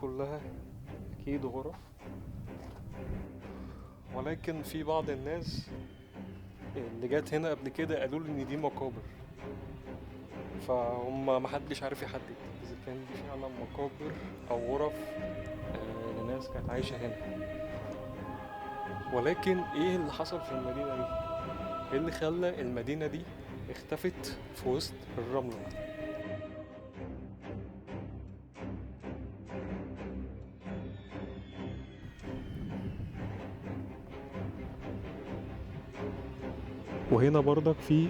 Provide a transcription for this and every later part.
كلها أكيد غرف، ولكن في بعض الناس اللي جت هنا قبل كده قالوا لي إن دي مقابر، فهم محدش عارف يحدد إذا كان دي فعلا مقابر أو غرف لناس كانت عايشة هنا. ولكن إيه اللي حصل في المدينة دي؟ إيه اللي خلى المدينة دي اختفت في وسط الرملة؟ وهنا برضك في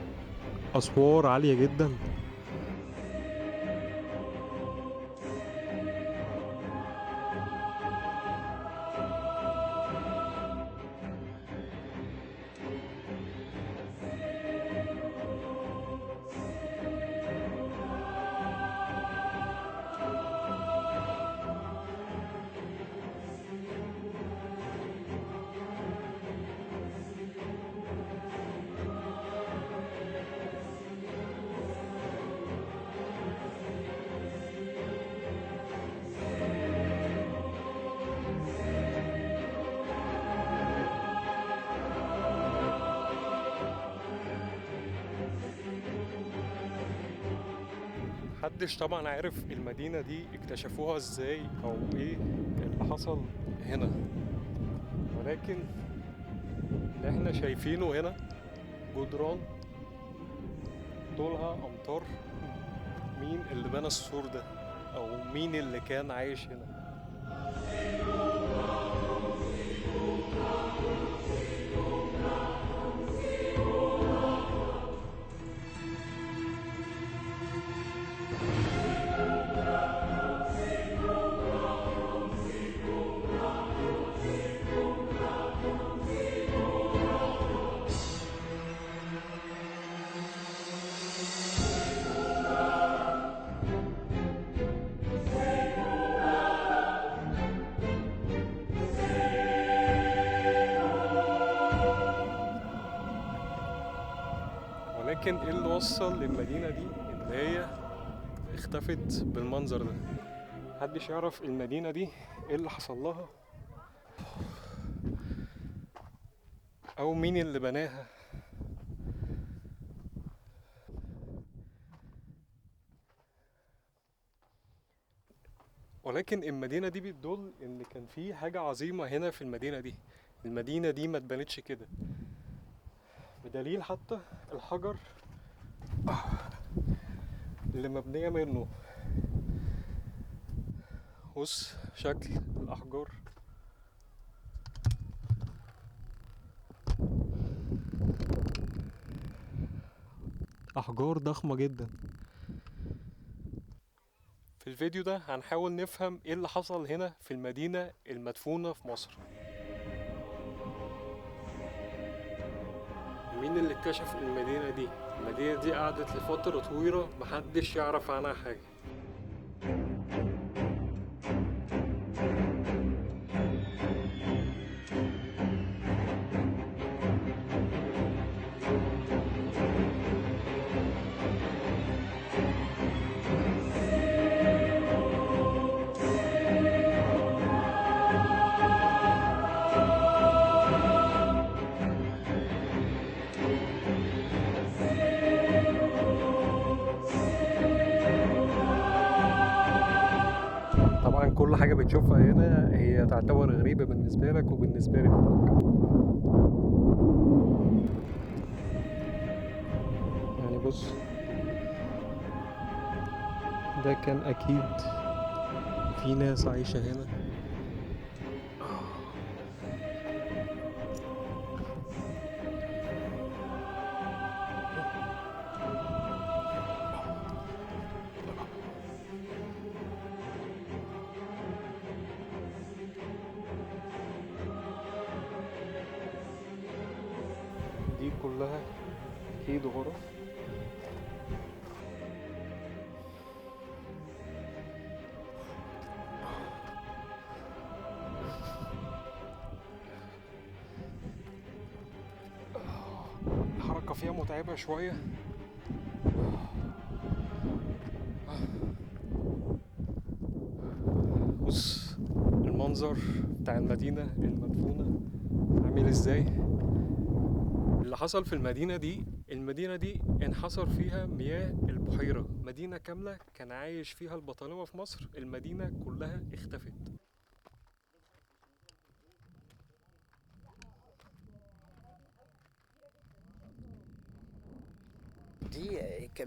أسوار عالية جدا. محدش طبعا عارف المدينة دي اكتشفوها ازاي او ايه اللي حصل هنا، ولكن اللي احنا شايفينه هنا جدران طولها امتار. مين اللي بنى السور ده او مين اللي كان عايش هنا؟ ولكن ايه اللي وصل للمدينة دي اللي هي اختفت بالمنظر ده؟ محدش يعرف المدينة دي ايه اللي حصل لها او مين اللي بناها. ولكن المدينة دي بتدل ان كان في حاجة عظيمة هنا في المدينة دي. المدينة دي ما اتبنتش كده، بدليل حتى الحجر اللي مبنية منه. بص شكل الأحجار. أحجار ضخمة جدا. في الفيديو ده هنحاول نفهم ايه اللي حصل هنا في المدينة المدفونة في مصر. مين اللي اكتشف المدينة دي؟ المدينة دي قعدت لفترة طويلة محدش يعرف عنها حاجة. طبعا كل حاجة بتشوفها هنا هي تعتبر غريبة بالنسبة لك وبالنسبة لي. يعني بص، ده كان أكيد في ناس عايشة هنا. دي كلها أكيد غرف. الحركة فيها متعبة شوية. بص المنظر بتاع المدينة المدفونة عامل ازاي. اللي حصل في المدينة دي، المدينة دي انحصر فيها مياه البحيرة، مدينة كاملة كان عايش فيها البطالمة في مصر، المدينة كلها اختفت. دي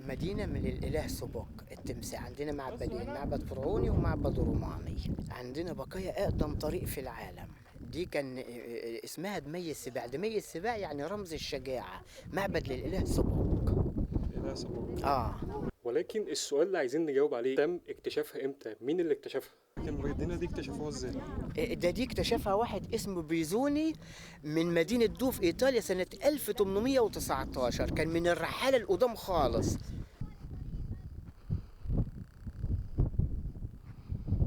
مدينة من الإله سبوك التمساح. عندنا معبدين، معبد فرعوني ومعبد روماني. عندنا بقايا أقدم طريق في العالم. دي كان اسمها دمي السباع. دمي السباع يعني رمز الشجاعة، معبد للإله سبوك. الإله سبوك. ولكن السؤال اللي عايزين نجاوب عليه، تم اكتشافها امتى؟ مين اللي اكتشفها؟ المدينة دي اكتشفوها ازاي؟ دي اكتشفها واحد اسمه بيزوني من مدينة دو في إيطاليا سنة 1819، كان من الرحالة القدام خالص.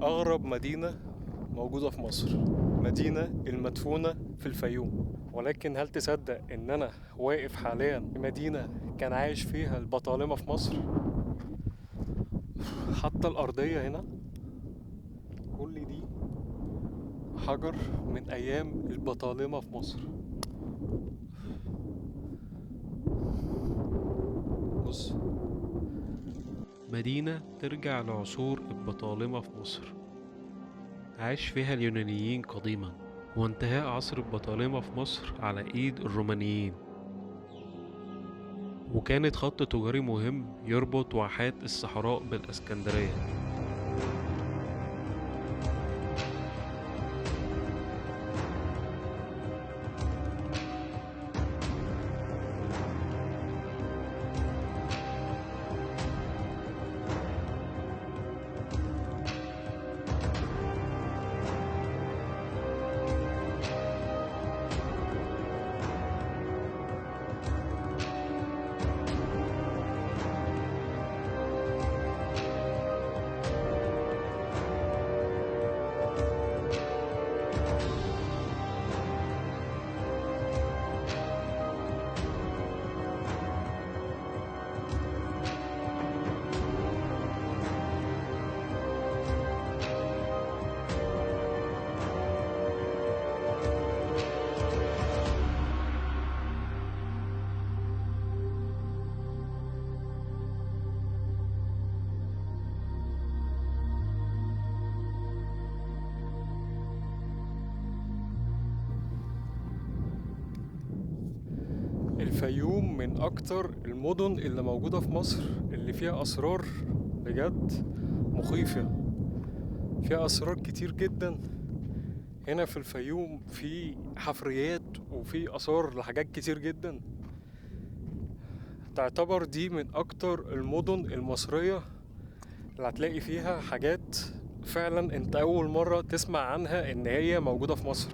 أغرب مدينة موجودة في مصر، مدينة المدفونة في الفيوم. ولكن هل تصدق إن أنا واقف حاليا في مدينة كان عايش فيها البطالمة في مصر؟ حتى الأرضية هنا كل دي حجر من أيام البطالمة في مصر. بص، مدينة ترجع لعصور البطالمة في مصر، عاش فيها اليونانيين قديما، وانتهاء عصر البطالمة في مصر على إيد الرومانيين، وكانت خط تجاري مهم يربط واحات الصحراء بالإسكندرية. الفيوم من أكتر المدن اللي موجودة في مصر اللي فيها أسرار بجد مخيفة، فيها أسرار كتير جدا. هنا في الفيوم في حفريات وفي آثار لحاجات كتير جدا. تعتبر دي من أكتر المدن المصرية اللي هتلاقي فيها حاجات فعلا انت أول مرة تسمع عنها إن هي موجودة في مصر.